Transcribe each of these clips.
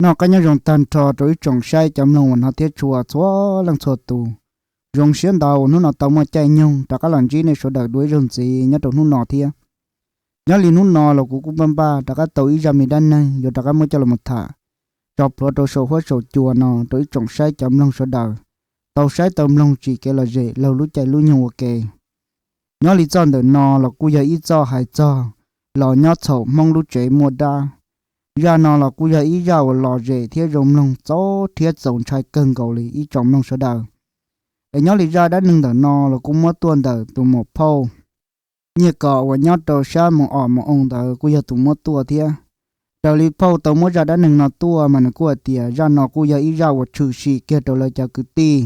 Noj qab nyob zoo tag nrho rau ib tsoom saib cov mloog uas hnov thiab tshua txhua leej txhua tus. Zoo siab ntau uas hnub no tau muaj caij nyoog rov qab los ntsib nej sawv daws dua ib zaug ntxiv nyob rau hnub no thiab. Nyob li hnub no los kuv kuj npaj npaj rov qab tau ib zaj me dab neeg yuav rov qab muab coj los tham tso plhuav rau saum huab saum cua no rau ib tsoom saib cov mloog sawv daws tau saib tau mloog tsim kev lom zem laug lub caij lub nyoog ua ke. Nyob li txoj ntawm no los kuj yog ib txoj hais txog los nyob txhaum Hmoob lub tsev muaj dab. Zaj no los kuj yog ib zaj uas lom zem thiab zoo mloog txaus rhiab txaus ntshai kawg nkaus li ib tsoom mloog sawv daws. Es nyob li zaj dab neeg ntawm no los kuj muab tuaj ntawm tus muam phauj Nyiaj Kom uas nyob rau sab Moos Os Moos Oo ntawd kuj yog tus muab tuaj thiab. Raws li phauj tau muab zaj dab neeg no tuaj mas nws kuj hais tias zaj no kuj yog ib zaj uas tshwm sim kiag rau lawv cov kwv tij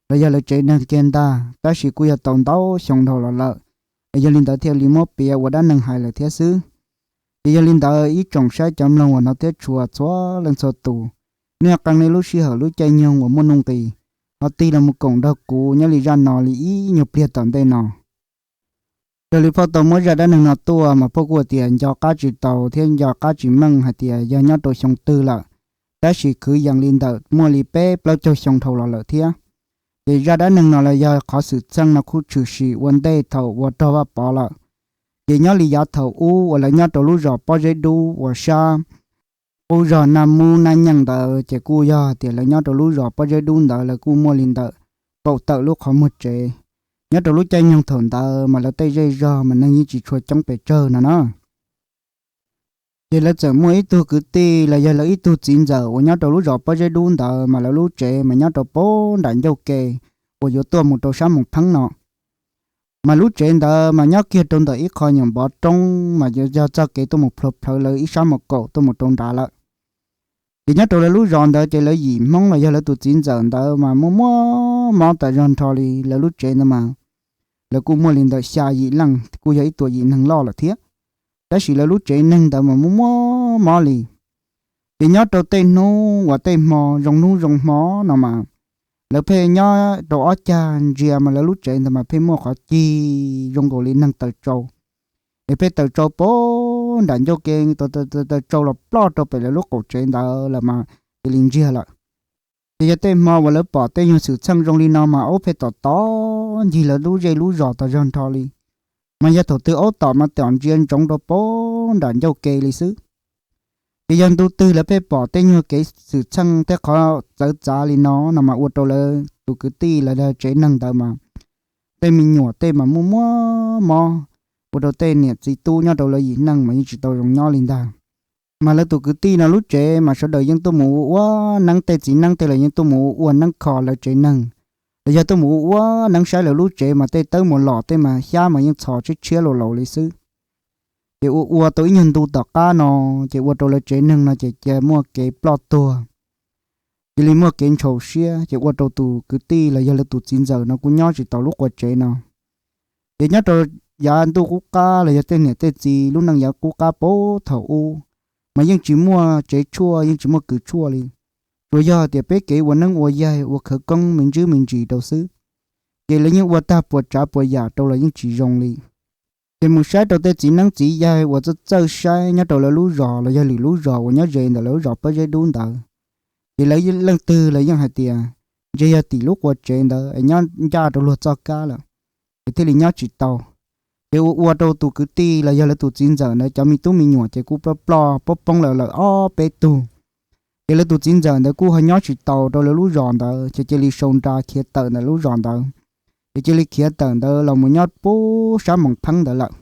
los yog lawv tsev neeg kiag ntag, tab sis kuj yog tau ntau xyoo dhau los lawm, es yog li ntawd thiaj li muab piav ua dab neeg hais lawm thiab xwb. Ces yog li ntawd ib tsoom saib cov mloog uas hnov thiab tshua txhua leej txhua tus, nej qee nej lub sij hawm lub caij nyoog uas muaj nuj nqis ho tig los mus koom nrog kuv nyob li zaj no li ib nyuag pliag tom ntej no. Raws li phauj tau muab zaj dab neeg no tuaj mas phauj kuj tias nco qab tsis tau thiab nco qab tsis meej hais tias yog nyob rau xyoo twg lawm, tab sis kwv yees li ntawm muaj li peb plaub caug xyoo dhau los lawm thiab. Ces zaj dab neeg no los yog qhov xwm txheej no kuj tshwm sim ua ntej thaum uas raug Vaj Pov lawm. Ces nyob li yav thaum ub uas lawv nyob rau lub zos Pob Zeb Dub uas sab qub zog Naj Mub Naj Nyeej ntawd ces kuj yog tias lawv nyob rau lub zos Pob Zeb Dub ntawd lawv kuj muaj li ntawm kaum tawm lub qhov muag tsev. Nyob rau lub caij nyoog thaum ntawd mas lawv tej zej zog mas neeg yeej tsis tshua coob pes tsawg no na. Ces lawv txawm muaj ib tug kwv tij los yog lawv ib tug txiv ntxawm uas nyob rau lub zos Pob Zeb Dub ntawd mas lawv lub tsev mas nyob rau puag nram ncauj ke uas yuav tuaj mus rau sab Moos Pheeb no. Mas lub tsev ntawd mas nyob kiag rau ntawm ib qho nyuam npov roob mas yog txoj kev tuaj mus plhuav plhawv lawv ib sab mus kaum tuaj mus rau nrad lawm. Ces nyob rau lawv lub zos ntawd ces lawv yim Hmoob los yog lawv tus txiv ntxawm ntawd mas muaj muaj mob tas zog nrho li lawv lub tsev ntawd mas lawv kuj muaj li ntawm xya yim leej kuj yog ib tug yim neeg loj lawm thiab. Tab sis lawv lub tsev neeg ntawd mas muaj muaj mob li. Ces nyob rau tej hnub uas tej hmo zoo hnub zoo hmo no mas lawv pheej nyob rau ob cag ntsia mas lawv lub tsev ntawd mas pheej muaj qhov cig zoo nkaus li neeg taws tsau. Es pheej taws tsau puag nram ncauj ke, taws tsau los ploj rau pem lawv lub qaum tsev ntawd lawm mas cia li ntsiag lawm. Ces yog tej hmo uas lawv pom tej nyuag xwm txheej zoo li no mas aub pheej tom tom ncig lawv lub zej lub zos tas zog nrho li. Mas yog thaum twg aub tom mas tom ntsia ntsoov rau puag nram ncauj ke li xwb. Ces yog ntu twg lawv pheej pom tej nyuag kev xwm txheej tej qhov txawv txav li no no mas ua rau lawv tus kwv tij los yog tsev neeg ntawd mas tej me nyuam tej mas muaj muaj mob, ua rau tej niam txiv tub nyob rau lawv yim neeg mas yeej tsis tau zoo nyob li ntag. Mas lawv tus kwv tij no lub tsev mas sawv daws yeej tuaj mus ua ua neeb, tej txiv neeb tej los yeej tuaj mus ua ua neeb kho lawv tsev neeg, los yog tuaj mus ua ua neeb saib lawv lub tsev mas tej tawb mus los tej mas xyab mas yeej txhos tshiab tshiab laus laus li xwb. Ces ua ua tau ib nyuag ntu tom qab no, ces ua rau lawv tsev neeg no ces cia muaj kev ploj tuag, cia li muaj kev ntshaus siab, ces ua rau tus kwv tij los yog lawv tus txiv ntxawm no kuj nyob tsis tau lub qua tsev no. Ces nyob rau yav ntuj qub qab los yog tej niam tej txiv lub neej yav qub qab puag thaum ub, mas yeej tsis muaj tsev tshuaj yeej tsis muaj kws tshuaj li, tsuas yog tias peb kev ua neeb ua yaig ua khawv koob me ntsis me ntsis rau xwb. Ces lawv yeej ua tag puas tsav puas yam rau los yeej tsis zoo li. Ces mus saib rau tej txiv neeb txiv yaig uas txawj txawj saib nyob rau lawv lub zos los yog lwm lub zos uas nyob ze ntawm lawv lub zos Pob Zeb Dub ntawd, ces lawv leej twg los yeej hais tias ntshe yog tim lub qua tsev ntawd es nyob ncaj rau luag txoj kab lawm, es thiaj li nyob tsis tau. Ces ua ua rau tus kwv tij los yog lawv tus txiv ntxawm ntawd cov me tub me nyuam ces kuj ploj ploj poob poob lawm lawm ob peb tug. Ces lawv tus txiv ntxawm ntawd kuj ho nyob tsis tau rau lawv lub zos ntawd, ces cia li sau nra khiav tawm ntawm lub zos ntawd, ces cia li khiav tawm ntawd los mus nyob puag sab Moos Pheeb ntawd lawm.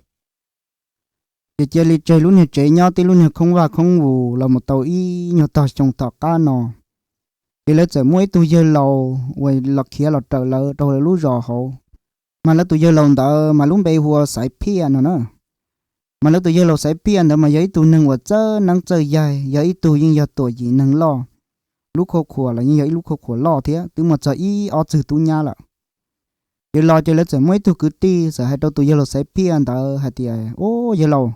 Ces cia li tseg lub niag tsev nyob tib lub niag khoob vaj khoob vus los mus tau ib nyuag tog xyoo tom qab no, ces lawv txawm muaj ib tug yawg laus uas los khiav los raws lawv rau lawv lub zos hauv. Mas lawv tus yawg laus ntawd mas lub npe hu ua Xaiv Phiaj no na. Mas lawv tus yawg laus Xaiv Phiaj ntawd mas yog ib tug neeg uas txawj neeb txawj yaig, yog ib tug yeej yog tuam yim neeg loj, lub khauj khuam los yeej yog ib lub khauj khuam loj thiab twb muaj txog ib ob txwg tub nyab lawm. Ces los ces lawv txawm muaj ib tug kwv tij txawm hais rau tus yawg laus Xaiv Phiaj ntawd hais tias, Ub, yawg laus,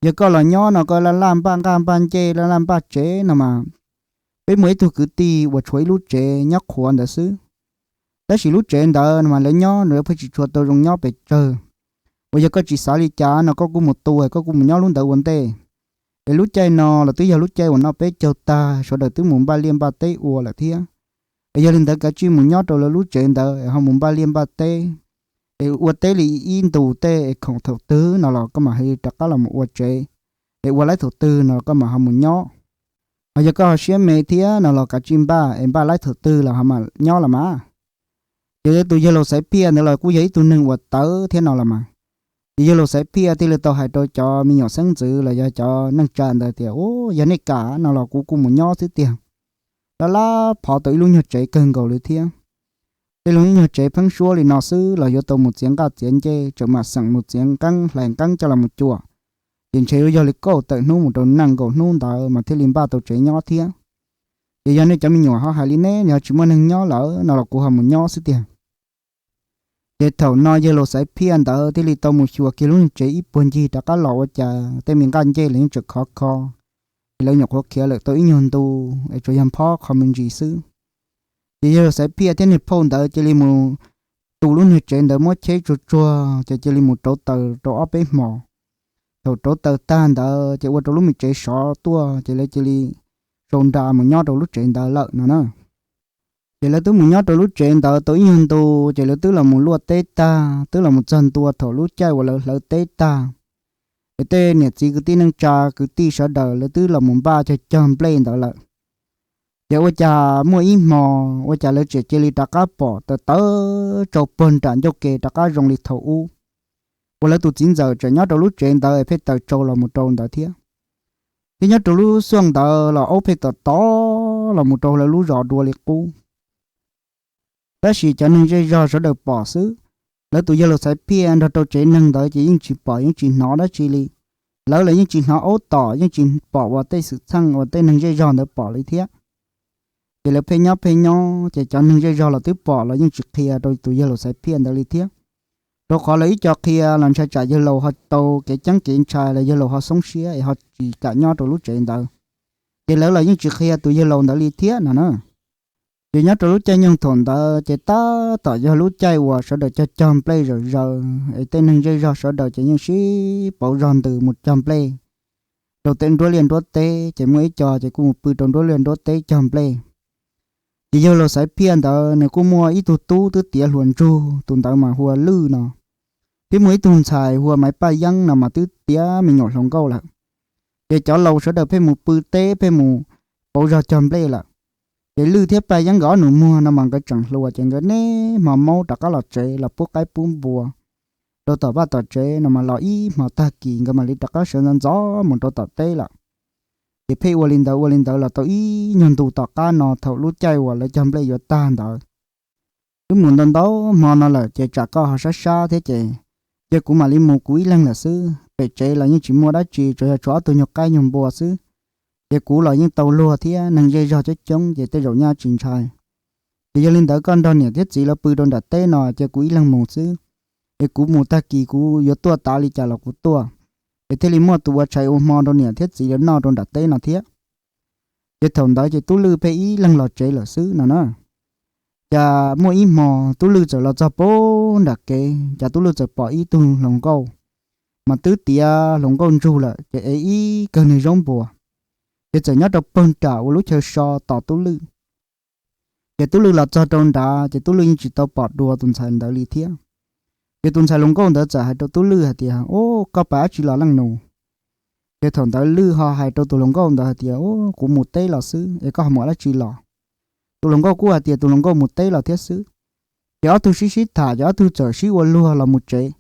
yog koj los nyob no koj laj laj npaj nqaj npaj ncej laj laj npaj tsev no mas, peb muaj ib tug kwv tij uas tshuav ib lub tsev nyob qhuav ntawd xwb, tab sis lub tsev ntawd no mas lawv nyob no pheej tsis tshua tau zoo nyob pes tsawg. Uas yog koj tsis xav li cas no koj kuj mus tu, koj kuj mus nyob lub ntawd ua ntej, Es lub caij no los twb yog lub caij uas noj peb caug tag, sawv daws twb mus npaj liaj npaj teb ua lawm thiab. Es yog li ntawd kav tsij mus nyob rau lawv lub tsev ntawd es ho mus npaj liaj npaj teb, es ua teb li ib ntus tej es khoom thaum twg no los koj mam li rov qab los mus ua tsev, es ua laib thaum twg no los koj mam ho mus nyob. Ho yog koj ho siab me thiab no los kav tsij npaj es npaj laib thaum twg los ho mam nyob los mas. Ces tus yawg laus Xaiv Phiaj ntawd los kuj yog ib tug neeg uas tawv thiab no los mas. Ces yawg laus Xaiv Phiaj thiaj li tau hais rau cov me nyuam xeeb ntxwv los yog cov neej tsa ntawd tias, Ub, yog nej kam no los kuv kuj mus nyob xwb tiag. Lab lab phov tau ib lub nyuag tsev kawg nkaus li thiab. Tej lub nyuag tsev pheeb suab li no xwb los yuav tau mus txiav nqaj txiav ncej, tseem mam xeem mus txiav nqeeb hlais nqeeb coj los mus cuam. Ces ntshe yuav yog li kaum tawm hnub mus rau nees nkaum hnub ntawd mas thiaj li npaj tau tsev nyob thiab. Ces yog nej cov me nyuam ho hais li nej, yog tsis muaj neeg nyob lawm no los kuv ho mus nyob xwb tiag. Ces thaum no yawg laus Xaiv Phiaj ntawd thiaj li tau mus xyuas kiag lub nyuag tsev ib puag ncig rov qab los ua cas tej me nqaj ncej los yeej tseem khov kho. Ces lawv nyuam qhuav khiav lawm tau ib nyuag ntu, es tsuas yog nphob qho me ntsis xwb. Ces yawg laus Xaiv Phiaj thiab niag phauj ntawd cia li mus tu lub nyuag tsev ntawd muab cheb tsuag tsuag ces cia li mus rauv taws rau ob peb hmos. Thaum rauv taws tag ntawd ces ua rau lub me tsev sov tuaj ces lawv cia li sau nra mus nyob rau lub tsev ntawd lawm no na. Ces lawv twb mus nyob rau lub tsev ntawd tau ib nyuag ntu, ces lawv twb los mus luaj teb tag, twb los mus txog ntua thaum lub caij uas lawv hlawv teb tag. Es tej niam txiv kwv tij neej tsa kwv tij sawv daws lawv twb los mus npaj cog cog nplej ntawd lawm. Ces ua cas muaj ib hmo, ua cas lawv tseem cia li rov qab pom tawv tawv tsau puag nram ncauj ke rov qab zoo li thaum ub. Uas lawv tus txiv ntxawm tseem nyob rau lub tsev ntawd pheej taws tsau los mus rau ntawd thiab. Thiab nyob rau lub xuaj ntawd los aub pheej tom tod los mus rau lawv lub zos dua li qub. Tab sis cov neeg zej zog sawv daws pom xwb. Lawv tus yawg laus Xaiv Phiaj nrog rau tsev neeg ntawd ces yeej tsis pom yeej tsis hnov dab tsi li. Lawv los yeej tsis hnov aub tom, yeej tsis pom uas tej xwm txheej uas tej neeg zej zog ntawd pom li thiab. Ces lawv pheej nyob pheej nyob ces cov neeg zej zog los twb pom los yeej tsis qhia rau tus yawg laus Xaiv Phiaj ntawd li thiab. Rau qhov lawv ib co qhia los ntshai tsam yawg laus ho tau kev ceeb kev ntshai los yawg laus ho xoob siab es ho tsis kam nyob rau lub tsev ntawd. Ces lawv los yeej tsis qhia tus yawg laus ntawd li thiab no na. Ces nyob rau lub caij nyoog thaum ntawd ces tab tom yog lub caij uas sawv daws cog cog nplej zawm zaws es tej neeg zej zog sawv daws ces yeej sib pauv zog ntws mus cog nplej rau tej nruab liaj nruab teb, ces muaj ib co ces kuj mus pw rau nruab liaj nruab teb cog nplej. Ces yawg laus Xaiv Phiaj ntawd nws kuj muaj ib tug tub twb tiav hluas ntsug, tus ntawd mas hu ua Lwj no. Thiab muaj ib tug ntxhais hu ua Maiv Paj Yeeb no mas twb tiav me nyuam hluas nkauj lawm. Ces cov laus sawv daws pheej mus pw teb pheej mus pauv zog cog nplej lawm. Ces Lwj thiab Paj Yeeb nkawd ob nus muag no mas nkawd tseem hluas ces nkawd niaj hmo maub rov qab los tsev los pub qaib pub npua rau tom vaj tom tsev no mas los ib hmo tag kis nkawd mam li rov qab sawv ntxov ntxov mus rau tom teb lawm. Ces pheej ua li ntawd ua li ntawd los tau ib nyuag ntu tom qab no thaum lub caij uas lawv cog nplej yuav tag ntawd. Twb mus ntau ntau hmo no lawm ces tsam koj ho sab sab thiab ces, ces kuv mam li mus kuv ib leeg lawm xwb. Pem tsev los yeej tsis muaj dab tsi, tsuas yog tshuav ob tug nyuag qaib nyuag npua xwb. Ces kuv los yeej tau luag thiab neeg zej zog coob coob ces tej zaum nyaj tsis ntshai. Ces yog li ntawd koj nrog niam thiab txiv lawv pw rau nram teb no ces kuv ib leeg mus xwb. Es kuv mus tag kis kuv yuav tuaj tav li cas los kuv tuaj, es thiaj li muaj tus ua tshais ua hmo rau niam thiab txiv lawv noj rau nram teb no thiab. Ces thaum ntawd ces Tub Lwj pheej ib leeg los tsev lawm xwb no na. Cas muaj ib hmo Tub Lwj txawm los txog puag nram kev, cas Tub Lwj txawm pom ib tug hluas nkauj, mas twb tiav hluas nkauj ntsug lawm ces ev ib kawg niag zaub npua, ces txawm nyob rau puag nram ua lub chaw so tos Tub Lwj. Ces Tub Lwj los txog rau nrad ces Tub Lwj yeej tsis tau pom dua tus ntxhais ntawd li thiab. Ces tus ntxhais hluas nkauj ntawd txawm hais rau Tub Lwj hais tias, Ub, koj pab dab tsi los leej nus? Ces thaum ntawd Lwj ho hais rau tus hluas nkauj ntawd hais tias, Ub, kuv mus teb los xwb, es koj ho mus dab tsi los? Tus hluas nkauj kuj hais tias tus hluas nkauj mus teb los thiab xwb. Ces ob tug sib sib tham ces ob tug txawm sib ua luag los mus tsev.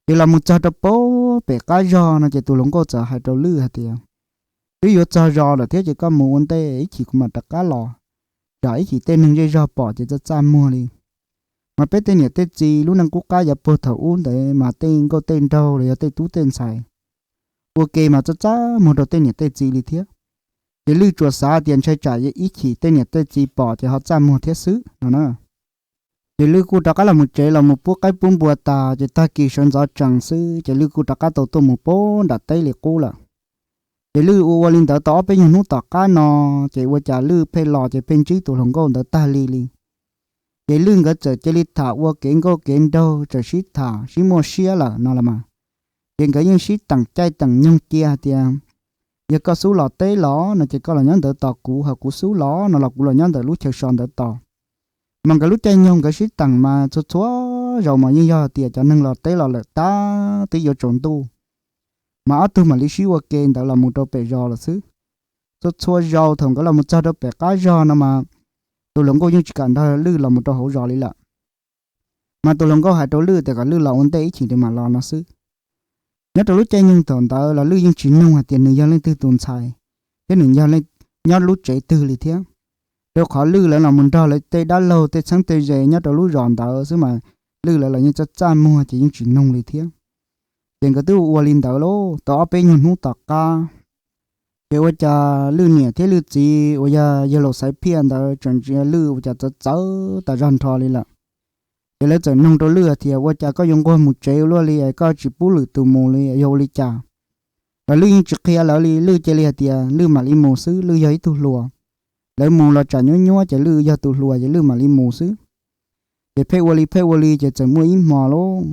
Ces los mus txog rau puag pem qab zos no ces tus hluas nkauj txawm hais rau Lwj hais tias, Twb yuav txog zos lawm thiab ces koj mus ua ntej, ib chim kuv mam rov qab los, tsam ib chim tej neeg zej zog pom ces txaj txaj muag li. Mas peb tej niam tej txiv lub neej qub qab yav puag thaum ub ntawd mas tej nkauj tej nraug los yog tej tub tej ntxhais ua ke mas txaj txaj muag rau tej niam tej txiv li thiab. Ces Lwj tsuas xav tias ntshai tsam ib chim tej niam tej txiv pom ces ho txaj muag thiab xwb no na. Ces Lwj kuj rov qab los mus tsev los mus pub qaib pub npua tas ces tag kis sawv ntxov tsees xwb ces Lwj kuj rov qab tau tuaj mus puag nram teb li qub lawm. Ces Lwj ua ua li ntawd tau ob peb nyuag hnub tom qab no, ces ua cas Lwj pheej los ces pheej ntsib tus hluas nkauj ntawd tag li li. Ces Lwj nkawd txawm cia li tham ua kev nkauj kev nraug, txawm sib tham sib muaj siab lawm no los mas. Ces nkawd yeej sib teem caij teem nyoog cia hais tias, Yog koj xub los teb los no ces koj los nyob ntawd tos kuv, ho kuv xub los no los kuv los nyob ntawm lub chaw so ntawd tos. Mas nkawd lub caij nyoog nkawd sib teem mas txhua txhua zaus mas yeej yog tias cov neeg los teb los lawm tag twb yuav tsaus ntuj, mas ob tug mam li sib ua ke ntawd los mus rau pem zos lawm xwb. Txhua txhua zaus thaum nkawd los mus txog rau pem qab zos no mas tus hluas nkauj yeej tsis kam nrog Lwj los mus rau hauv zos li lawm. Mas tus hluas nkauj hais rau Lwj tias kom Lwj los ua ntej ib chim mam los no xwb. Nyob rau lub caij nyoog thaum ntawd los Lwj yeej tsis nug hais tias nws yog leej twg tus ntxhais thiab nws yog nyob lub tsev twg li thiab. Rau qhov Lwj lawv los mus nrog lawv tej dab laug tej txheeb tej ze nyob rau lub zos ntawd xwb mas Lwj lawv los yeej txaj txaj muag ces yeej tsis nug li thiab. Ces nkawd twb ua li ntawd lauj tau ob peb nyuag hnub tom qab, ces ua cas Lwj niam thiab Lwj txiv uas yog yawg laus Xaiv Phiaj ntawd tseem ntsia Lwj ua cas txawv txawv tas zog nrho li lawm. Ces lawv txawm nug rau Lwj hais tias ua cas koj yuav nquag mus tsev ua luaj li es koj tsis pub lwm tus mus li yog ua li cas? Los Lwj yeej tsis qhia lawv li, Lwj cia li hais tias Lwj mam li mus xwb, Lwj yog ib tug hluas. Lawv mus los tsam nyuab nyuab ces Lwj yog tus hluas ces Lwj mam li mus xwb. Ces pheej ua li pheej ua li ces txawm muaj ib hmo lauj,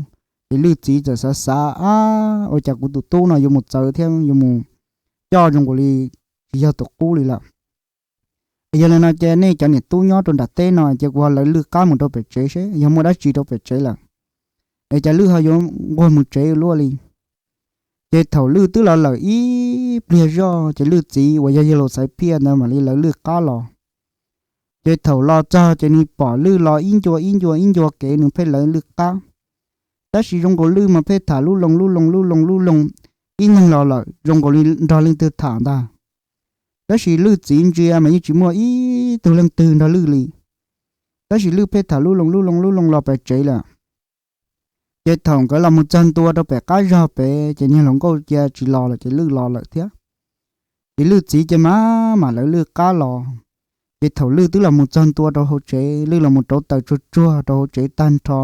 ces Lwj txiv txawm xav xav, ab, ua cas kuv tus tub no yuav mus txawv thiab yuav mus coj zoo nkaus li tsis yog tus qub li lawm. Yog li no ces nej cov niam tub nyob rau nram teb no ces kuv ho lawv Lwj qab mus rau pem tsev seb yog muaj dab tsi rau pem tsev lawm, es cas Lwj ho yuav nquag mus tsev ua luaj li. Ces thaum Lwj twb los lawm ib pliag zoj ces Lwj txiv uas yog yawg laus Xaiv Phiaj ntawd mam li lawv Lwj qab los. Ces thaum los txog ces nws pom Lwj los ib ncua ib ncua ib ncua kev nws pheej lawv Lwj qab. Tab sis zoo nkaus Lwj mas pheej tham lub loo lub loo lub loo lub loo, ib neeg los lawm zoo nkaus li nrog leej twg tham ntag. Tab sis Lwj txiv ntsia mas yeej tsis muaj ib tug leej twg nrog Lwj li. Tab sis Lwj pheej tham lub loo lub loo lub loo los pem tsev lawm. Ces thaum nkawd los mus txog ntua rau pem qab zog pem ces niag hluas nkauj cia tsis los lawm ces Lwj los lawm thiab. Ces Lwj txiv ces mam mam lawv Lwj qab los. Ces thaum Lwj twb los mus txog ntua rau hauv tsev, Lwj los mus rauv taws tsuag tsuag rau hauv tsev tag nrho,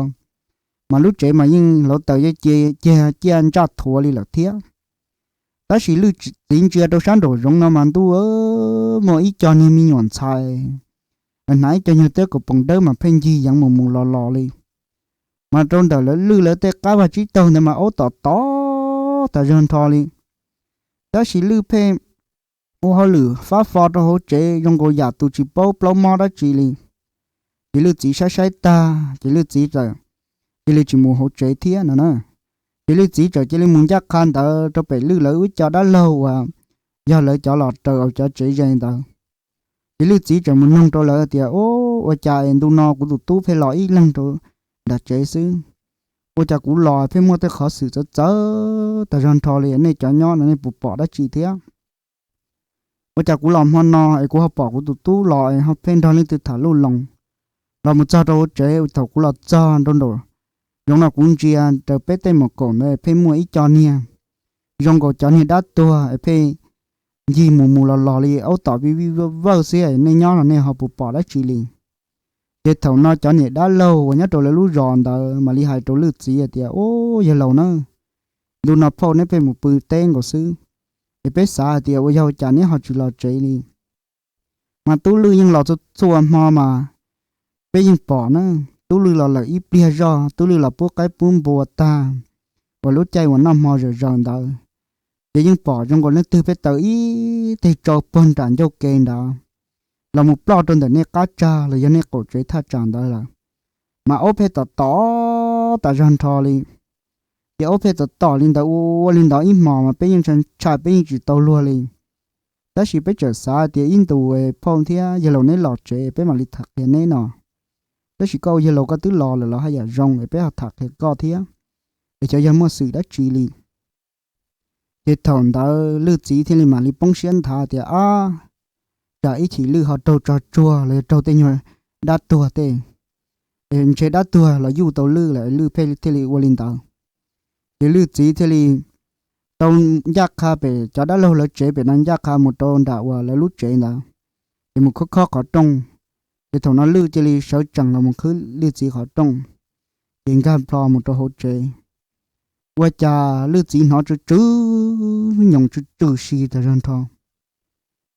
mas lub tsev mas yeej hluav taws yeej cia ciaj ntsaj thuav li lawm thiab. Tab sis Lwj txiv ntsia rau sab nraum zoov no mas ntuj, muaj ib co niag me nyuam ntxhais hnav ib co nyuag teb kaus poom dawb mas pheej ncig yeev mus mus los los li. Mas rau ntawm lawv Lwj lawv tej qab vaj tsib taug ntawd mas aub tom tod tas zog nrho li. Tab sis Lwj pheej ua hauj lwm fab fo rau hauv tsev zoo nkaus yam tus tsis paub plaub mob dab tsi li. Ces Lwj txiv saib saib tag ces Lwj txiv txawm cia li tsis mus hauv tsev thiab no na. Ces Lwj txiv txawm cia li mus ncaj qha ntawd rau pem Lwj lawv ib co dab laug uas yog lawv cov los raws cov tsev ze ntawd. Ces Lwj txiv txawm mus nug rau lawv tias, Ub, ua cas es ntu no kuv tus tub pheej los ib leeg rau nram tsev xwb? Ua cas kuv los pheej muaj tej qhov xwm txawv txawv tas zog nrho li, nej cov nyob no nej puas pom dab tsi thiab? Ua cas kuv los hmo no es kuv ho pom kuv tus tub los es ho pheej nrog leej twg tham luj loos? Los mus txog rau hauv tsev, thaum kuv los txog nraum zoov no kuv ntsia raws peb tej mus kaum ntawd pheej muaj ib co niag zoo nkaus cov niag dab tuag es pheej ncig mus mus los los li, aub tom vij vij vawj vawj xwb, nej nyob los nej ho puas pom dab tsi li? Ces thaum no cov niam dab laug uas nyob rau lawv lub zos ntawd mam li hais rau Lwj txiv hais tias, Ub, yawg laus na, ntu no phauj neb pheej mus pw teb nkaus xwb, es peb xav hais tias ua yog cas neb ho tsis los tsev li. Mas tub Lwj yeej los txhua txhua hmo mas peb yeej pom na, tub Lwj los lawm ib pliag zoj, tub Lwj los pub qaib pub npua tag, uas lub caij uas noj hmo zawm zaws ntawd, ces yeej pom zoo nkaus leej twg pheej taws ib teg tsau puag nram ncauj ke ntawd los mus ploj rau ntawm nej qab tsag los yog nej qaum tsev thaj tsam ntawd lawm. Mas aub pheej tom tom tas zog nrho li. Ces aub pheej tom tom li ntawd ua li ntawd ib hmos mas peb yeej ntshai ntshai peb yeej tsis tau luag li. Tab sis peb txawm xav tias ib ntus phauj thiab yawg laus neb los tsev peb mam li tham qhia neb no. Tab sis koj ua yawg laus koj twb los lawm los haj yam zoo es peb ho tham qhia koj thiab, es xyov yog muaj xwm dab tsi li. Ces thaum ntawd Lwj txiv thiaj li mam li poob siab nthav tias, Ab, tsam ib chim Lwj ho raug tso tsuag los yog raug tej nyuag dab tuag tej, ntshe dab tuag los yuj tau Lwj lawm Lwj pheej thiaj li ua li ntawd. Ces Lwj txiv thiaj li tau ncaj qha pem cov dab laug lawv tsev pem no ncaj qha mus rau nram uas lawv lub tsev ntawd, ces mus khob khob qhov rooj. Ces thaum no Lwj cia li sawv tsees los mus khwb Lwj txiv qhov rooj, ces nkag plho mus rau hauv tsev. Ua cas Lwj txiv hnov tsw tsw nyoos tsw tsw si tas zog nrho.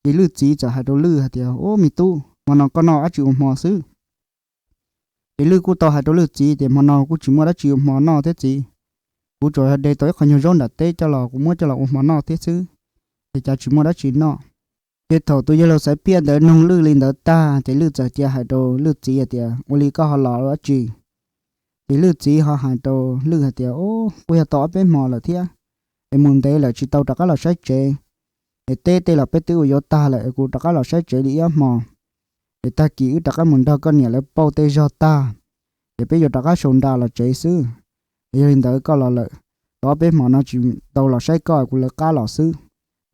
Ces Lwj txiv txawm hais rau Lwj hais tias, Ub, me tub, hmo no koj noj dab tsi ua hmo xwb? Ces Lwj kuj tau hais rau Lwj txiv tias, Hmo no kuj tsis muaj dab tsi ua hmo noj thiab txiv, kuv tsuas de tau ib qho nyuag zaub nram teb coj los kuv muab coj los ua hmo noj thiab xwb. es cas tsis muaj dab tsi noj. Ces thaum tus yawg laus Xaiv Phiaj ntawd noog Lwj li ntawd tag ces Lwj txawm cia hais rau Lwj txiv hais tias, ua li koj ho los dab tsi? Ces Lwj txiv ho hais rau Lwj hais tias, o, kuj yog tau ob peb hmo lawm thiab, es mus ntev lawm tsis tau rov qab los saib tsev, es teb tej los peb twb ua yuav tag lawm es kuv rov qab los saib tsev li ib ob hmo, es tag kis wb rov qab mus nrog koj niam lawv pauj tej zog tag, ces peb yuav rov qab sau nra los tsev xwb. Es yog li ntawd koj los lawm tau ob peb hmo no tsis tau los saib koj, kuv lawv qab los xwb,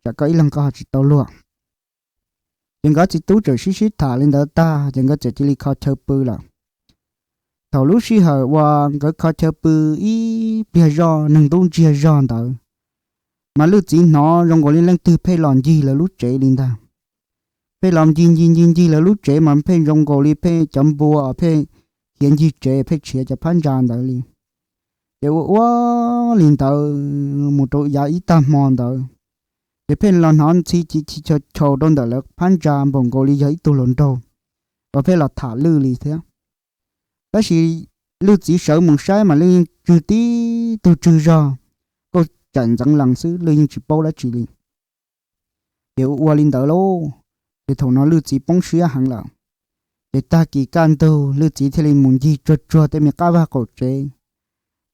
tsam koj ib leeg koj ho tsis tau luag. Ces nkawd txiv tub txawm sib sib tham li ntawd tag ces nkawd txawm cia li kho chaw pw lawm. Thaum lub sij hawm uas nkawd kho chaw pw ib pliag zoj neeg ntub ntsiag zog ntawd, mas Lwj txiv hnov zoo nkaus li leej twg pheej los ncig lawv lub tsev li ntag. Pheej los ncig ncig ncig ncig lawv lub tsev mas pheej zoo nkaus li pheej cov npua pheej khiav ncig tsev pheej tshiav cov phab ntsa ntawd li. Ces ua ua li ntawd mus rau yav ib tag hmo ntawd, ces pheej los hnov ntxhi ci ci chau chau rau ntawm lawv phab ntsa npaum nkaus li yog ib tug hluas nraug uas pheej los tham Lwj li thiab. Tab sis Lwj txiv sawv mus saib mas Lwj yeej tswg tib tug tswg zog, kauj caim ntxeev lees xwb, Lwj yeej tsis paub dab tsi li. Ces ua ua li ntawd lauj, ces thaum no Lwj txiv poob siab heev lawm. Ces tag kis kaj ntug Lwj txiv thiaj li mus ncig tsuag tsuag tej me qab vaj qaum tsev,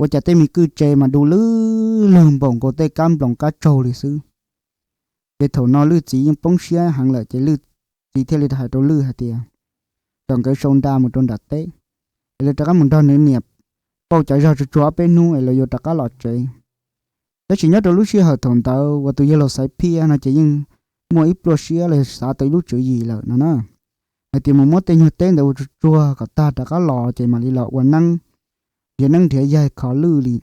ua cas tej me kwj tse mas du lwj lug npaum nkaus tej kab nploos kab tsaug li xwb. Ces thaum no Lwj txiv yeej poob siab heev lawm ces Lwj txiv thiaj li hais rau Lwj hais tias kom nkawd sau nra mus rau nram teb, es lawv rov qab mus nrog nws niam pauj cov zog tsuag tsuag ob peb hnub es lawv yuav rov qab los tsev. Tab sis nyob rau lub sij hawm thaum ntawd uas tus yawg laus Xaiv Phiaj no ces yeej muaj ib pluaj siab los xav tau ib lub tswv yim lawm no na, hais tias mus muab tej nyuag teb ntawd ua tsuag tsuag kom tag rov qab los ces mam li los ua neeb, nrhiav neeb nrhiav yaig kho Lwj li.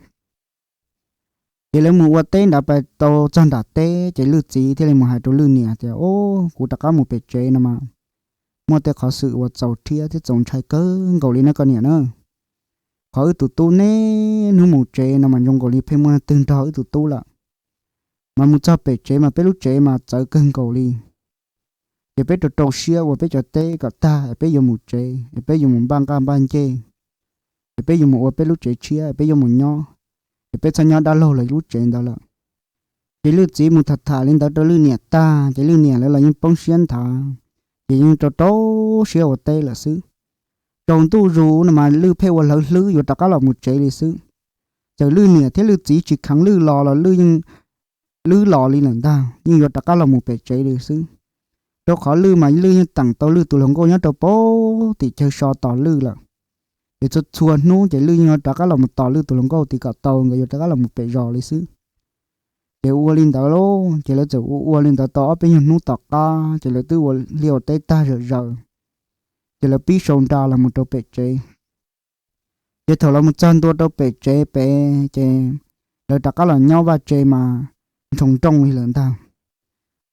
Ces lawv mus ua teb nrad pais tau txog nram teb ces Lwj txiv thiaj li mus hais rau Lwj niam tias, o, kuv rov qab mus pem tsev no mas muaj tej qhov xwm uas txaus rhiab thiab txaus ntshai kawg nkaus li na koj niam na. Qhov wb tus tub niaj hnub mus tsev no mas zoo nkaus li pheej muaj leej twg nrog wb tus tub lawm. Mas mus txog pem tsev mas peb lub tsev mas txawv kawg nkaus li. Ces peb rau rau siab ua peb cov teb kom tag es peb yuav mus tsev, es peb yuav mus npaj nqaj npaj ncej, es peb yuav mus ua peb lub tsev tshiab, es peb yuav mus nyob, es peb txhob nyob dab laug lawv lub tsev ntawd lawm. Ces Lwj txiv mus tham tham li ntawd rau Lwj niam tag ces Lwj niam lawv los yeej poob siab nthav, ces yeej rau rau siab ua teb lawm xwb. Tsaus ntuj zus no mas Lwj pheej ua hlawv hlwb yuav rov qab los mus tsev li xwb. Txawm Lwj niam thiab Lwj txiv tsis kheev Lwj los los Lwj yeej, Lwj los li lawm ntag, yeej yuav rov qab los mus pem tsev li xwb. Rau qhov Lwj mas Lwj yeej teem tau Lwj tus hluas nkauj nyob rau pem tim chaw so tos Lwj lawm. Ces txhua txhua hnub ces Lwj yeej yuav rov qab los mus tos Lwj tus hluas nkauj tid kom tau nkawd yuav rov qab los mus pem zos li xwb. Ces ua li ntawd lauj, ces lawv txawm ua ua li ntawd tau ob peb nyuag hnub tom qab ces lawv twb ua liaj ua teb tag zom zaws, ces lawv pib sau nra los mus rau pem tsev. Ces thaum los mus txog ntua rau pem tsev pem ces lawv rov qab los nyob vaj tse mas ntsoo nrooj li lawm ntag.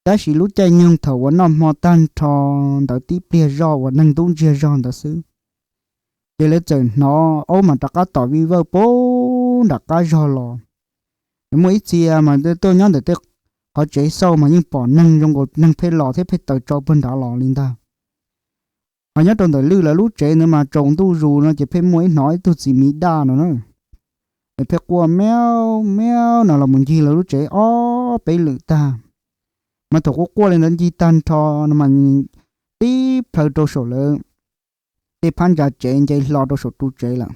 Tab sis lub caij nyoog thaum uas noj hmo tag nrho ntawd tib pliag zoj uas neeg ntub ntsiag zog ntawd xwb, ces lawv txawm hnov aub mas rov qab tom vij vawj puag nram qab zog los. Muaj ib txhia mas tuaj nyob ntawm tej qhov tsev xauj mas yeej pom neeg zoo nkaus neeg pheej los thiab pheej taws tsau puag nrad los li ntag. Ho nyob rau ntawm Lwj lawv lub tsev ntawd mas tsaus ntuj zus no ces pheej muaj ib hnov ib tug txiv miv daj no na, es pheej quaj miau miau no los mus ncig lawv lub tsev ob peb lwm tag. Mas thaum quaj quaj li ntawd ncig tag nrho no mas tib plhaw rau saum lawv tej phab ntsa tsev nce hlo rau saum ru tsev lawm.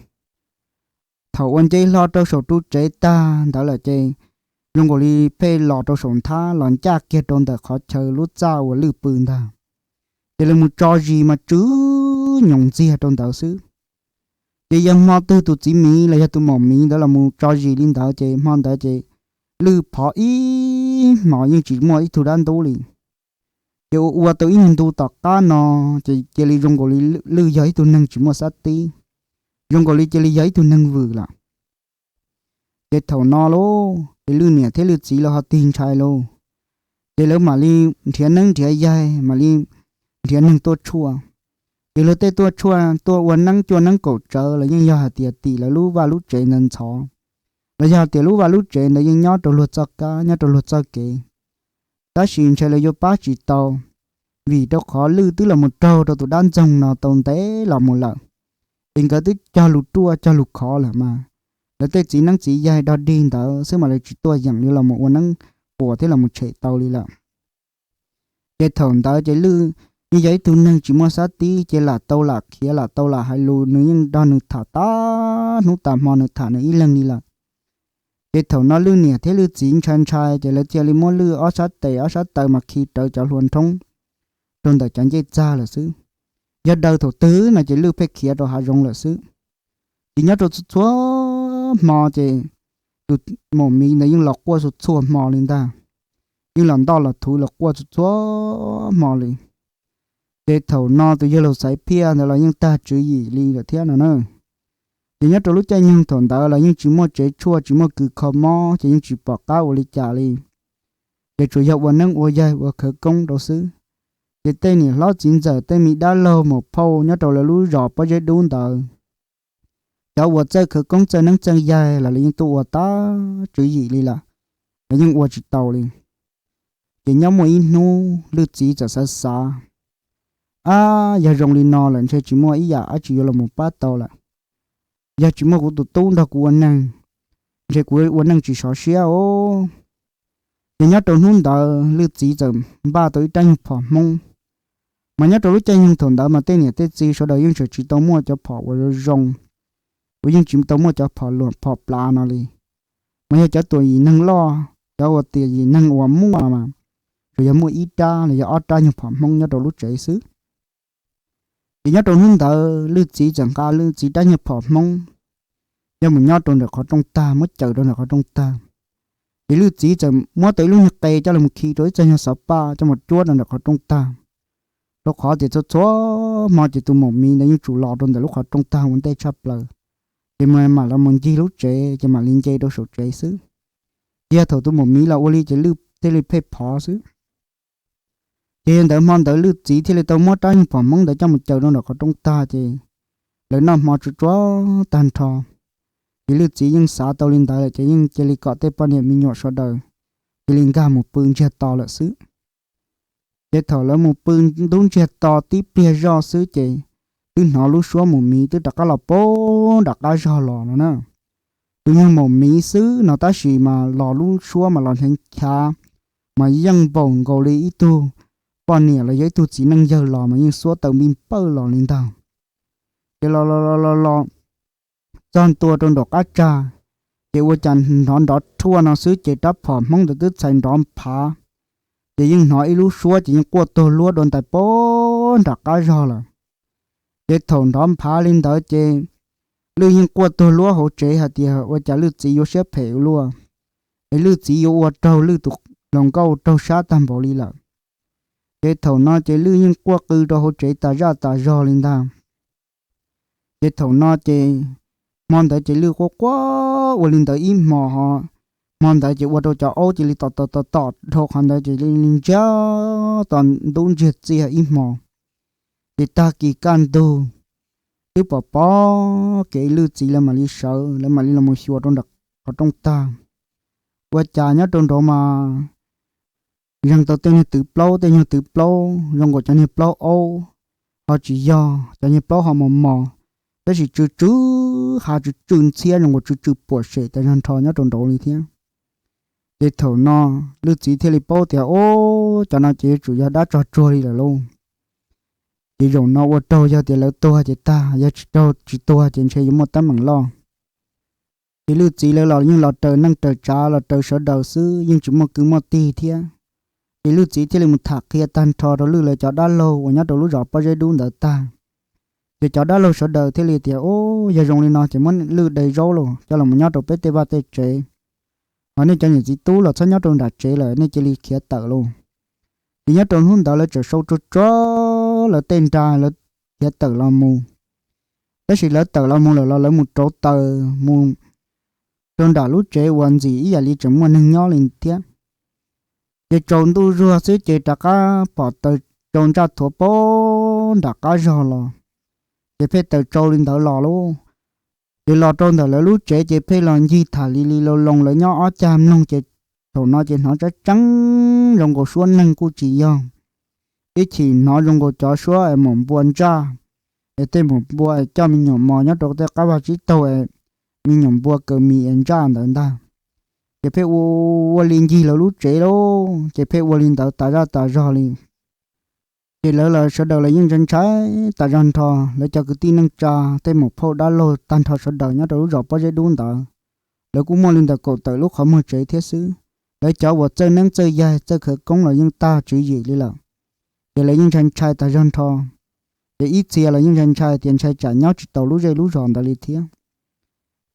Thaum uas nce hlo rau saum ru tsev tag ntawd lawm ces zoo nkaus li pheej los rau saum nthab los ncaj kiag rau ntawm qhov chaw lub txaj uas Lwj pw ntag. Ces lawv mus tso zis mas tsw nyoos ntxiag rau ntawd xwb. Ces yog hmo twg tus txiv miv los yog tus maum miv ntawd los mus tso zis li ntawd ces hmo ntawd ces Lwj phov ib hmos yeej tsis muaj ib tug dab ntub li. Ces ua ua tau ib nyuag ntu tom qab no ces cia li zoo nkaus li Lwj yog ib tug neeg tsis muaj xab tib, zoo nkaus li cia li yog ib tug neeg vwm lawm. Ces thaum no lauj ces Lwj niam thiab Lwj txiv lawv ho tig ntshai lauj, ces lawv mam li nrhiav neeb nrhiav yaig, mam li nrhiav neeg tuaj tshuaj. Ces luag tej tuaj tshuaj tuaj ua neeb cuaj neeb kaum tsawv los yeej yog hais tias tim lawv lub vaj lub tsev ntawd ntxhov, los yog tias lub vaj lub tsev ntawd yeej nyob rau luag txoj kab nyob rau luag txoj kev. Tab sis ntshe lawv yuav pab tsis tau, vim rau qhov Lwj twb los mus raug rau tus dab ntxoog no tau ntev los mus lawm, es nkawd twb cog lus ruaj cog lus khov lawm mas, lawv tej txiv neeb txiv yaig dog dig ntawd xwb mas lawv tsis tuaj yeem li los mus ua neeb puas thiab los mus tshem tau li lawm. Ces thaum ntawd ces Lwj yeej yog ib tug neeg tsis muaj xab tib, ces lam tau lam khiav, lam tau lam hais lus, nws yeej nrog nws tham tas hnub tas hmo, nws tham nws ib leeg li lawm. Ces thaum no Lwj niam thiab Lwj txiv ntshai ntshai, ces lawv thiaj li muab Lwj ob sab tes ob sab taw mas khi rawv cov hlua nrhoob rau ntawm cov ncej txag lawm xwb. Yog daws thaum twg no ces Lwj pheej khiav rau hav zoov lawm xwb. Ces nyob rau txhua txhua hmo ces tus maum miv ntawd yeej los quaj txhua txhua hmo li ntag, yeej los ntoj los thuv los quaj txhua txhua hmo li. Ces thaum no tus yawg laus Xaiv Phiaj ntawd los yeej tag tswv yim li lawm thiab no na. Ces nyob rau lub caij nyoog thaum ntawd los yeej tsis muaj tsev tshuaj, tsis muaj kws kho mob, ces yeej tsis pom qab ua li cas li. Ces tsuas yog ua neeb ua yaig ua khawv koob rau xwb. Ces tej niam hlob txiv ntxawm, tej me dab laug maum phauj nyob rau lawv lub zos Pob Zeb Dub ntawd, cov uas txawj khawv koob txawj neeb txawj yaig los lawv yeej tuaj ua tag tswv yim li lawm, lawv yeej ua tsis tau li. Ces nyob muaj ib hnub Lwj txiv txawm xav xav, ab, yog zoo li no lawm ntshe tsis muaj ib yam dab tsi yuav los mus pab tau lawm. Yog tsis muaj kuv tus tub nrog kuv ua neeg, ntshe kuv ua neej tsis sov siab os. Ces nyob rau hnub ntawd Lwj txiv txawm npaj tau ib rab nyuag phom Hmoob. Mas nyob rau lub caij nyoog thaum ntawd mas tej niam tej txiv sawv daws yeej tseem tsis tau muaj cov phom uas zoo zoo, uas yeej tsis tau muaj cov phom luam phom plav no li. Mas yog cov tuam yim neeg loj, cov uas tuam yim neeg uas muaj mas tsuas yog muaj ib rab los yog ob rab nyuag phom Hmoob nyob rau lub tsev xwb. Ces nyob rau hnub ntawd Lwj txiv txawm nqa Lwj txiv rab nyuag phom Hmoob coj mus nyob rau ntawm qhov rooj tag, muab caws rau ntawm qhov rooj tag. Ces Lwj txiv txawm muab tau ib lub nyuag qe coj los khi rau ib txoj nyuag xov paj coj mus cuab rau ntawm qhov rooj tag. Rau qhov tias txhua txhua hmo ces tus maum miv ntawd yeej tsuas los rau ntawm lub qhov rooj tag ua ntej tshaj plaws, ces mam los mus ncig lub tsev ces mam li nce rau saum tsev xwb. Ces yog thaum tus maum miv los ua li ces Lwj thiaj li pheej phov xwb. Ces yog ntawd hmo ntawd Lwj txiv thiaj li tau muab rab nyuag phom Hmoob ntawd coj mus caws rau ntawm qhov rooj tag ces lawv noj hmo tsuag tsuag tag nrho. Ces Lwj txiv yeej xav tau li ntawd lawm ces yeej cia li kom tej poj niam me nyuam sawv daws cia li nkag mus pw ntsiag to lawm xwb. Ces thaum lawv mus pw ntub ntsiag to tib pliag zoj xwb ces twb hnov lub suab maum miv twb rov qab los puag nram qab zog los no na. Tus nyuag maum miv xwb no tab sis mas los lub suab mas los nchav nchav, mas yeej npaum nkaus li ib tug poj niam los yog ib tug txiv neej yawg los mas yeej xuab taw npij npawj los li ntag. Ces los los los los los txog ntua rau nraum qab tsag, ces ua cas hnov nrov rhuaj no xwb ces rab phom Hmoob ntawd twb txhais nrov nphav. Ces yeej hnov ib lub suab ces yeej quaj tuag luab dua ntais puag nram qab zog lawm. Ces thaum nrov nphav li ntawd ces Lwj yeej quaj tuag luab hauv tsev hais tias ua cas Lwj txiv yuav siab phem ua luaj, es Lwj txiv yuav ua raug Lwj tus hluas nkauj raug sab tag npaum li lawm. Ces thaum no ces Lwj yeej quaj qw rau hauv tsev tas zaj tas zog li ntag. Ces thaum no ces hmo ntawd ces Lwj quaj quaj ua li ntawd ib hmo ho, hmo ntawd ces ua rau cov aub cia li tom tom tom tom dhau qhov ntawd ces li ntsiag to ntub ntsiag txiag ib hmo. Ces tag kis kaj ntug, twb pom pom kev Lwj txiv lawv mam li sawv, lawv mam li los mus xyuas rau nram qhov rooj tag. Ua cas nyob rau nraud mas zeeg tau tej nyuag twv plaub, tej nyuag twv plaub zoo nkaus cov niag plaub aub, ho tsis yog, cov niag plaub ho mos mos, tab sis tsw tsw, hav tsw tsw ntxhiab zoo nkaus tsw tsw puam sem tas zog nrho nyob rau nraud li thiab. Ces thaum no Lwj txiv thiaj li paub tias, Ub, cov no ces yuav tsum yog dab tsog tsuag li lawm lauj. Ces zaum no ua raug yog tias lawv tuag ces tag, yog tsis raug tsis tuag ces ntshe yuav muaj teeb meem loj. Ces Lwj txiv lawv los yeej los raws neej raws tsav los raws sawv daws xwb, yeej tsis muaj kwv muaj tij thiab. Ces Lwj txiv thiaj li mus tham qhia tag nrho rau Lwj lawv cov dab laug uas nyob rau lub zos Pob Zeb Dub ntawd tag. Ces cov dab laug sawv daws thiaj li tias, Ub, yog zoo li no ces muab Lwj de zaub los coj los nyob rau peb tej vaj tej tsev, ho nej cov niam txiv tub los txhob nyob rau nram tsev lawm, nej cia li khiav tawm lauj. Ces nyob rau hnub ntawd lawv txawm sau tsuag tsuag lawv tej nra lawv khiav tawm los mus. Tab sis lawv tawm los mus lawm los lawv mus rauv taws mus rau nram lub tsev uas ntxim ib yam li tseem muaj neeg nyob li thiab. Ces tsaus ntuj zuag xwb ces rov qab pom taws tsau ntsaj thuav puag nram qab zog los, ces pheej taws tsau li ntawd los lauj. Ces los rau ntawm lawv lub tsev ces pheej los ncig tham li li loo loo lawv nyob ob cag mloog ces thaum no ces hnov tseeb tseeb zoo nkaus suab neeg kuj tsis yog, ib chim hnov zoo nkaus cov suab es maum npua ntsaj, es tej maum npua es coj me nyuam mos nyob rau tej qab vaj tsib taug es me nyuam npua kaws mis es ntsaj ntawd ntag. Ces pheej ua ua li ncig lawv lub tsev lauj, ces pheej ua li ntawd tas zaj tas zog li. Ces lawv los sawv daws los yeej ntshai ntshai tas zog nrho. Lawv cov kwv tij neej tsa, tej muam phauj dab laug tag nrho sawv daws nyob rau lub zos Pob Zeb Dub ntawd, lawv kuj muaj li ntawm kaum tawm lub qhov muag tsev thiab xwb. Lawv cov uas txawj neeb txawj yaig txawj khawv koob los yeej tag tswv yim li lawm. Ces lawv yeej ntshai ntshai tas zog nrho. Ces ib txhia los yeej ntshai ntshai tias ntshai tsam nyob tsis tau lub zej lub zos ntawd li thiab.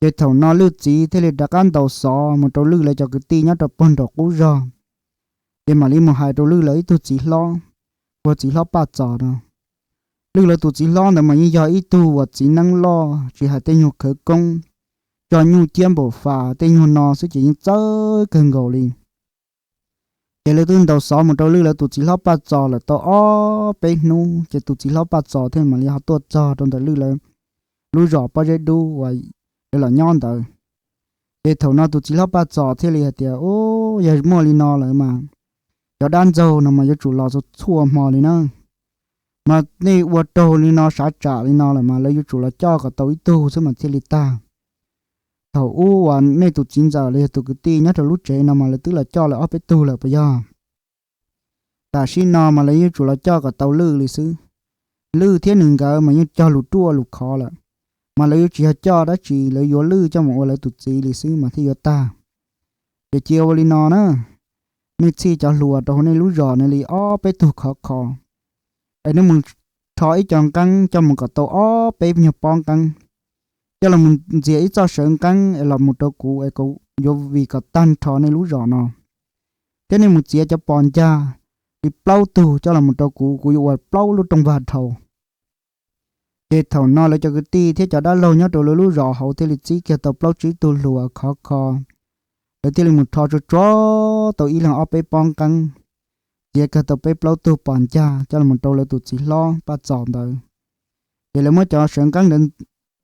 Ces thaum no Lwj txiv thiaj li rov qab ntaus xov mus rau Lwj lawv cov kwv tij nyob rau puag nraum qub zog. Ces mam li mus hais rau Lwj lawv ib tug txiv hlob, ua txiv hlob Paj Txos no. Lwj lawv tus txiv hlob ntawd mas yeej yog ib tug uas txiv neeb loj, tsis hais tej nyuag khawv koob, tso nyuj ciab npaum fas tej nyuag no xwb ces yeej txawj kawg nkaus li. Ces lawv twb ntaus xov mus rau Lwj lawv tus txiv hlob Paj Txos lawm tau ob peb hnub, ces tus txiv hlob Paj Txos thiaj mam li ho tuaj txog rau ntawm Lwj lawv lub zos Pob Zeb Dub uas lawv los nyob ntawd. Ces thaum no tus txiv hlob Paj Txos thiaj li hais tias, Ub, yog muaj li no lawm mas cov dab ntxaug no mas yuav tsum los txhua txhua hmo li na. Mas nej ua raug li no sav tsam li no lawm mas lawv yuav tsum los coj kom tau ib tug xwb mas thiaj li tag. Thaum ub uas nej tus txiv ntxawm los yog tus kwv tij nyob rau lub tsev no mas lawv twb los coj lawv ob peb tug lawm puas yog? Tam sim no mas lawv yuav tsum los coj kom tau Lwj li xwb. Lwj thiab nws nkawd mas yeej cog lus ruaj lus khov lawm, mas lawv yuav tsis yog coj dab tsi, lawv yuav Lwj coj mus ua lawv tus txiv li xwb mas thiaj yuav tag. Ces cia ua li no na, nej txhij cov hluas rau hauv nej lub zos no li ob peb tug khov kho, es nej mus rho ib co nqeeb coj mus kom tau ob peb nyuag pob nqeeb, coj los mus ntxias ib txoj sawv nqeeb es los mus rau kuv es kuv yuav vij kom tag nrho nej lub zos no. Thiab nej mus txiav cov pos ncag li plaub tug coj los mus rau kuv, kuv yuav ua plaub lub rooj vag dhau. Ces thaum no lawv cov kwv tij thiab cov dab laug nyob rau lawv lub zos hauv thiaj li txib kiag tau plaub tsib tug hluas khov kho. Lawv thiaj li mus rho tsuag tsuag tau ib leeg ob peb pob nqeeb, txiav kiag tau peb plaub tug pos ncag coj los mus rau lawv tus txiv hlob Paj Txos ntawd. Ces lawv muab cov sawv nqeeb ntawd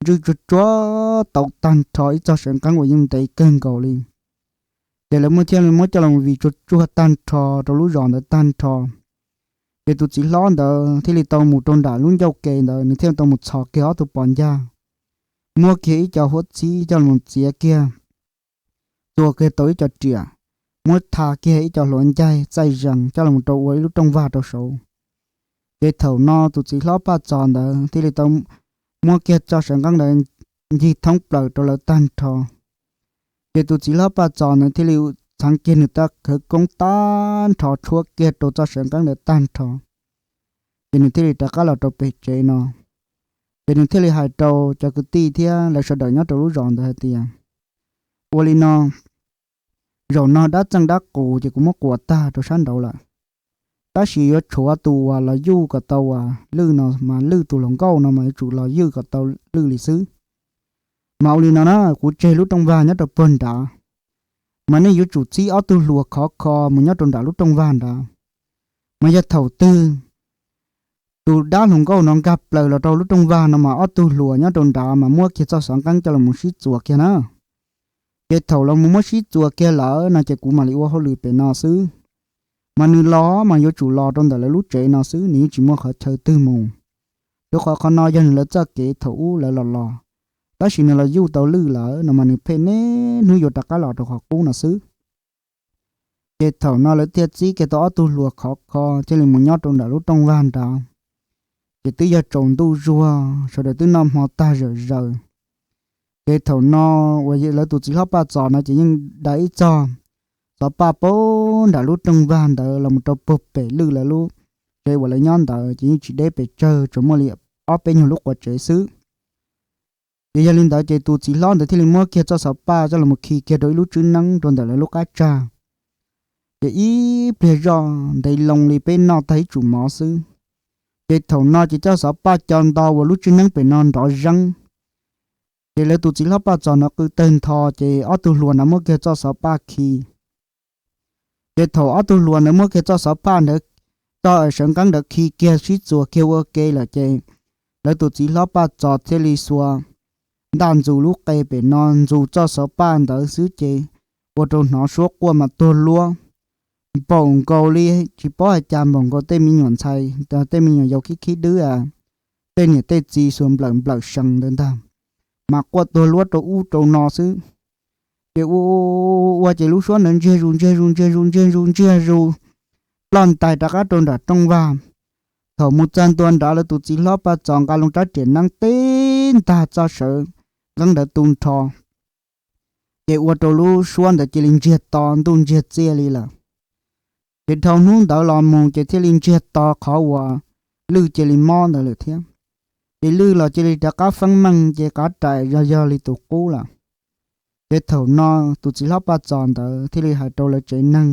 ntswj tsuag tsuag tau tag nrho ib txoj sawv nqeeb uas yeej ntev kawg nkaus li. Ces lawv muab thiaj li muab coj los vij tsuag tsuag tag nrho rau lub zos ntawd tag nrho. Ces tus txiv hlob ntawd thiaj li tau mus rau nram lub ncauj ke ntawd, nws thiaj tau mus txhos kiag ob tug pos ncag, muab kiag ib co huab txhib coj los txiav kiag, txua kiag tau ib co riam, muab tha kiag ib co hluav ncaig txaij zees coj los rau ua ib lub rooj vag rau saud. Ces thaum no tus txiv hlob Paj Txos ntawd thiaj li tau muab kiag txoj sawv nqeeb ntawd ncig thoob plaws rau lawv tag nrho. Ces tus txiv hlob Paj Txos ntawd thiaj li txheev kiag nws tej khawv koob tag nrho tshuab kiag rau txoj sawv nqeeb ntawd tag nrho. Ces nws thiaj li rov qab los rau pem tsev no. Ces nws thiaj li hais rau cov kwv tij thiab lawv sawv daws nyob rau lub zos ntawd hais tias, Ua li no, zaum no dab txeej dab qus ces kuv muab quas tag rau sab nraud lawm. Tab sis yuav tshuav tus uas los ywj kom tau uas Lwj no mas Lwj tus hluas nkauj no mas yuav tsum los ywj kom tau Lwj li xwb. Mas ua li no na, kuv tseg lub rooj vag nyob rau puag nrad, mas nej yuav tsum txib ob tug hluas khov kho mus nyob rau nram lub rooj vag nrad. Mas yog thaum twg tus dab hluas nkauj no nkag plaws los rau lub rooj vag no mas ob tug hluas nyob rau nrad mas muab kiag txoj xov nqeeb coj los sib txuas kiag na. Ces thaum los mus muab sib txuas kiag lawm no ces kuv mam li ua hauj lwm pem no xwb. Mas nws los mas yuav tsum los rau ntawm lawv lub tsev no xwb, nws yeej tsis muaj qhov chaw twg mus. Rau qhov qhov no yog nws lawv txoj kev thaum ub lawv los los, tab sis nws los ywj tau Lwj lawm no mas nws pheej niaj hnub yuav rov qab los rau qhov qub no xwb. Ces thaum no lawv thiaj txib kiag tau ob tug hluas khov kho thiaj li mus nyob rau nram lub rooj vag nrad. Ces twb yog tsaus ntuj zuag, sawv daws twb noj hmo tag zawm zaws. Ces thaum no uas lawv tus txiv hlob Paj Txos no ces yeej da ib txoj xov paj puag nram lub rooj vag ntawd los mus rau puag pem Lwj lawv lub tsev uas lawv nyob ntawd ces yeej tsis deb pes tsawg, tsuas muaj li ob peb nyuag lub quav tsev xwb. Ces yog li ntawd ces tus txiv hlob ntawd thiaj li muab kiag txoj xov paj coj los khi kiag rau ib lub tswb neeb rau ntawm lawv lub qab tsag. Ces ib pliag zoj ntev loo li peb noj tag ib tsum mov xwb. Ces thaum no ces txoj xov paj co nto uas lub tswb neeb pem no nrov zeeb. Ces lawv tus txiv hlob Paj Txos no qw tawg ntho ces ob tug hluas ntawd muab kiag txoj xov paj khi. Ces thaum ob tug hluas ntawd muab kiag txoj xov paj ntawd, txoj sawv nqeeb ntawd khi kiag sib txuas kiag ua ke lawm ces lawv tus txiv hlob Paj Txos thiaj li xuas ntaj ntxus lub qe pem no ntxus txoj xov paj ntawd xwb ces ua rau hnov suab quaj mas tuag luab, npaum nkaus li tsis paub hais cas npaum nkaus tej me nyuam ntxhais, tej me nyuam yaus khib khib dwb, tej niam tej txiv xuas nplawm nplawm sees ntawd ntag, mas quaj tuag luab rau ub rau no xwb. Ces ua ua ces lub suab ntawd ntsiag zus ntsiag zus ntsiag zus ntsiag zus ntsiag zus ploj ntais rov qab rau nram rooj vag. Thaum mus txog ntua nrad, lawv tus txiv hlob Paj Txos nqa loo rab riam neeb teb ntag txoj sawv nqeeb ntawd tu nrho, ces ua rau lub suab ntawd cia li ntsiag to ntuj ntsiag txiaj li lawm. Ces dhau hnub ntawd los mus ces thiaj li ntsiag to qhov uas lwj cia li mob ntawd lawm thiab. Ces lwj los cia li rov qab feeb meej, ces qav rais yog yog li tus qub lawm. Ces thaum no tus txiv hlob Paj Txos ntawd thiaj li hais rau lawv tsev neeg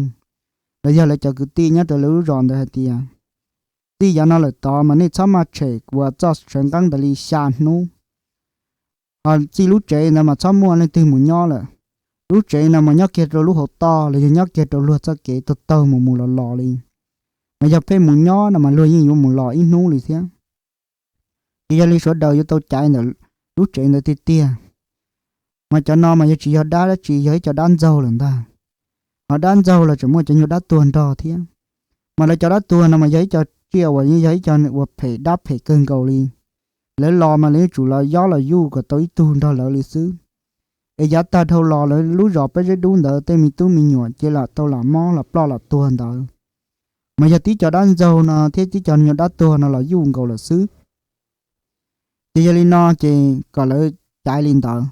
los yog lawv cov kwv tij nyob rau lawv lub zos ntawd hais tias, txij yav no lawm tod mas nej txhob maj tshem kuas txoj sawv nqeeb ntawd li xya hnub. Ho txij lub tsev ntawd mas txhob muaj leej twg mus nyob lawm. Lub tsev no mas nyob kiag rau lub hauv toj los yog nyob kiag rau luag txoj kev taug taug mus mus los los li. Mas yog pheej mus nyob no mas luag yeej yuav mus los ib hnub li thiab. Ces yog li sawv daws yuav tau caiv ntawm lub tsev ntawd tiag tiag. Mas cov no mas yog tsis yog dab dab tsi, yog ib co dab ntxaug lawm ntag. Ho dab ntxaug los tseem muaj cov nyuag dab tuag nrog thiab. Mas lawv cov dab tuag no mas yog ib co tsiaj uas yog ib co uas phem dab phem kawg nkaus li. Lawv los mas lawv yuav tsum los yob los yuj kom tau ib tug nrog lawv li xwb. Es yav tag dhau los lawv lub zos Pob Zeb Dub ntawd tej me tub me nyuam ces lam tau lam mob los ploj los tuag ntawd. Mas yog tib co dab ntxaug no thiab tib co nyuag dab tuag no los yuj nkaus lawm xwb. Ces yog li no ces kom lawv caiv li ntawd.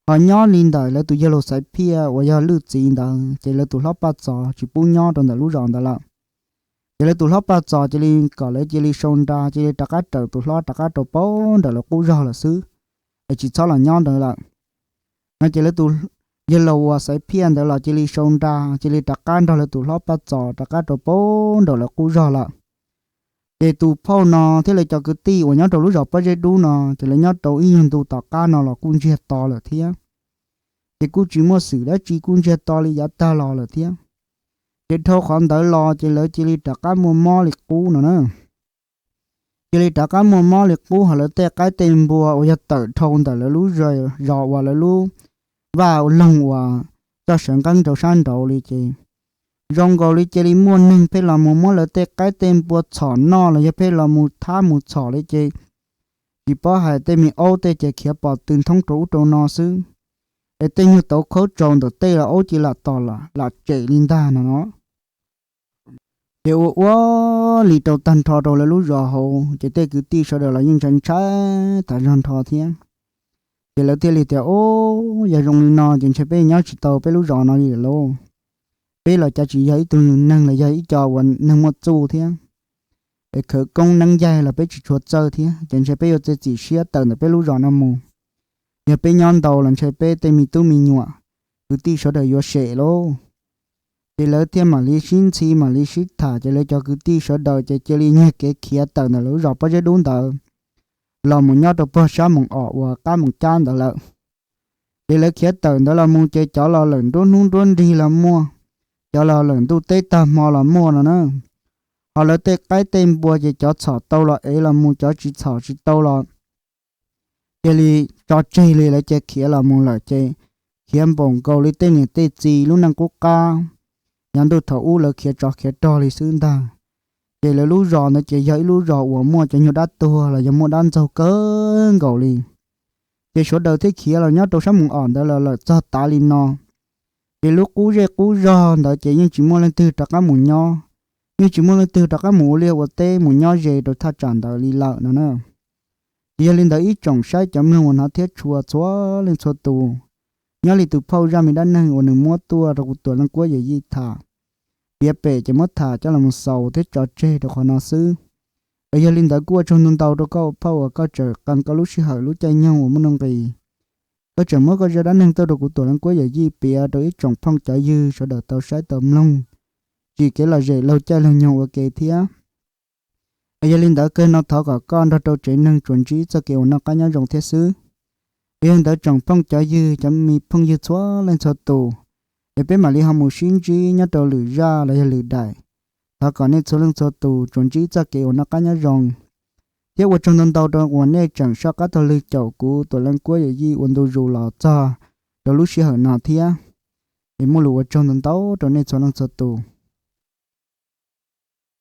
Ho nyob li ntawm lawv tus yawg laus Xaiv Phiaj uas yog lwj txiv ntawd ces lawv tus hlob Paj Txos tsis pub nyob rau ntawm lub zos ntawd lawm. Ces lawv tus hlob Paj Txos cia li kom lawv cia li sau nra cia li rov qab raws tus hlob rov qab rau pab nraum lawv qub zog lawm xwb, es tsis txhob los nyob ntawd lawm. No ces lawv tus yawg laus uas Xaiv Phiaj ntawd los cia li sau nra cia li rov qab nrog lawv tus hlob Paj Txos rov qab rau pab nraum lawv qub zog lawm. Ces tus phauj no thiab lawv cov kwv tij uas nyob rau lub zos Pob Zeb Dub no ces lawv nyob rau ib nyuag ntu tom qab no los kuj ntsiag to lawm thiab. Ces kuj tsis muaj xwm dab tsi, kuj ntsiag to li yav tag los lawm thiab. Ces dhau qhov ntawd los ces lawv cia li rov qab muaj mob li qub no na. Cia li rov qab muaj mob li qub, ho lawv tej qaib tej npua uas yog tawm dhau ntawm lawv lub zos uas lawv lub vaj loog uas txoj sawv nqeeb rau sab nraud li ces zoo nkaus li cia li muaj neeg pheej los mus muab lawv tej qaib tej npua txhom noj los yog pheej los mus thab mus txhom li ces tsis paub hais tej me aub tej ces khiav pom tw nthoob rau ub rau no xwb. Es tej nyuag tauv khaub tsaus ntawm tej los aub cia li lam tom lam tsem li ntag no no. Ces ua ua li rau tag nrho rau lawv lub zos hauv ces tej kwv tij sawv daws los yeej ntshai ntshai tas zog nrho thiab. Ces lawv thiaj li tias, Ub, yog zoo li no ces ntshe peb nyob tsis tau peb lub zos no li lawm lauj. Peb los cas tsis yog ib tug neeg los yog ib co uas neeg muaj txuj thiab. Es khawv koob neeb yaig los peb tsis tshua txawj thiab ces ntshe peb yuav txiav txim siab tawm ntawm peb lub zos no mus. Yog peb nyob ntau los ntshe peb tej me tub me nyuam, kwv tij sawv daws yuav sem lauj. Ces lawv thiaj mam li sib ntxhi mam li sib tham ces lawv cov kwv tij sawv daws ces cia li nyiag kev khiav tawm ntawm lawv lub zos Pob Zeb Dub ntawd los mus nyob rau puag sab Moos Om uas qab Moos Cab ntawd lawm. Ces lawv khiav tawm ntawd los mus ces cov los lawm nruab hnub nruab nrig los muaj, cov los lawm ntuj teb tag hmo los muaj no na. Ho lawv tej qaib tej npua ces cov txhom tau los ev los mus, cov tsis txhom tsis tau los cia li tso tseg li, lawv cia khiav los mus lawm ces khiav npaum nkaus li tej niam tej txiv lub neej qub qab yav ntuj thaum ub lawv khiav tsov khiav rog li xwb ntag. Ces lawv lub zos ntawd ces yog ib lub zos uas muaj cov nyuag dab tuag los yog muaj dab ntxaug kawg nkaus li. Ces sawv daws thiaj khiav los nyob rau sab Moos Om ntawd los lawm txog tav li no. Ces lub qub zej qub zog ntawd ces yeej tsis muaj leej twg rov qab mus nyob, yeej tsis muaj leej twg rov qab mus ua liaj ua teb mus nyob ze rau thaj tsam ntawd li lawm no na. Ces yog li ntawd ib tsoom saib cov mloog uas hnov thiab tshua txhua leej txhua tus, nyob li tus phauj zaj me dab neeg uas nws muab tuaj rau kuv Tuam Leej Kuab Yawm Yij tham, piav pem ces muab tham coj los mus xaus thiab tso tseg rau qhov no xwb. Es yog li ntawd kuj ua tsaug ntau ntau rau koj ua phauj uas koj tseem qee koj lub sij hawm lub caij nyoog uas muaj nuj nqis, koj tseem muab koj zaj dab neeg tuaj rau kuv Tuam Leej Kuab Yawm Yij piav rau ib tsoom phooj cov ywg sawv daws tau saib tau mloog, tsim kev lom zem laug caij laug nyoog ua ke thiab. Es yog li ntawd kawg no thov kom koj nrog rau tsev neeg tsuas ntsib txoj kev ua noj qab nyob zoo thiab xwb. Es yog li ntawd tsoom phooj cov ywg cov me phooj ywg txhua leej txhua tus, es peb mam li ho mus sib ntsib nyob rau lwm zaj los yog lwm daim. Thov kom nej txhua leej txhua tus tsuas ntsib txoj kev ua noj qab nyob zoo, thiab ua tsaug ntau ntau rau uas nej tseem soj qab taug lw caum kuv Tuam Leej Kuab Yawm Yij ua ntu zus los txog rau lub sij hawm no thiab. Es muaj lus ua tsaug ntau ntau rau nej txhua leej txhua tus.